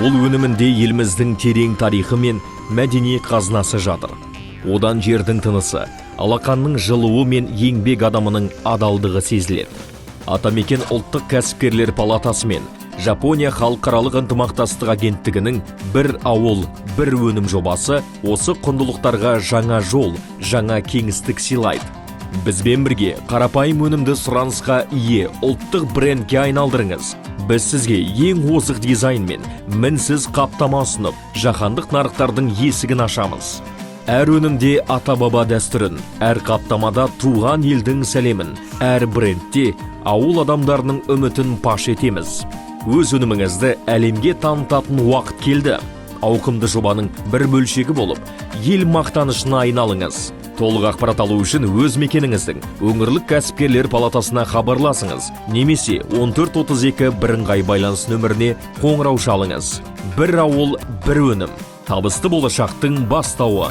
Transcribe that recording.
Ауыл өнімінде еліміздің терең тарихы мен мәдени қазынасы жатыр. Одан жердің тынысы, алақанның жылуы мен еңбек адамының адалдығы сезіледі. Атамекен ұлттық кәсіпкерлер палатасы мен Жапония халықаралық ынтымақтастық агенттігінің «Бір ауыл, бір өнім» жобасы осы құндылықтарға жаңа жол, жаңа кеңістік сыйлайды. Бізбен бірге қарапайым өнімді сұранысқа ие ұлттық брендке айналдырыңыз. Біз сізге ең озық дизайн мен мінсіз қаптама ұсынып, жаһандық нарықтардың есігін ашамыз. Әр өнімде ата баба дәстүрін, әр қаптамада туған елдің сәлемін, әр брендте ауыл адамдарының үмітін паш етеміз. Өз өніміңізді әлемге танытатын уақыт келді. Ауқымды жобаның бір бөлшегі болып, ел мақтанышына айналыңыз. Толық ақпарат алу үшін өз мекеніңіздің өңірлік кәсіпкерлер палатасына хабарласыңыз немесе 1432 бірыңғай байланыс нөміріне қоңырау шалыңыз. «Бір ауыл, бір өнім» – табысты болашақтың бастауы.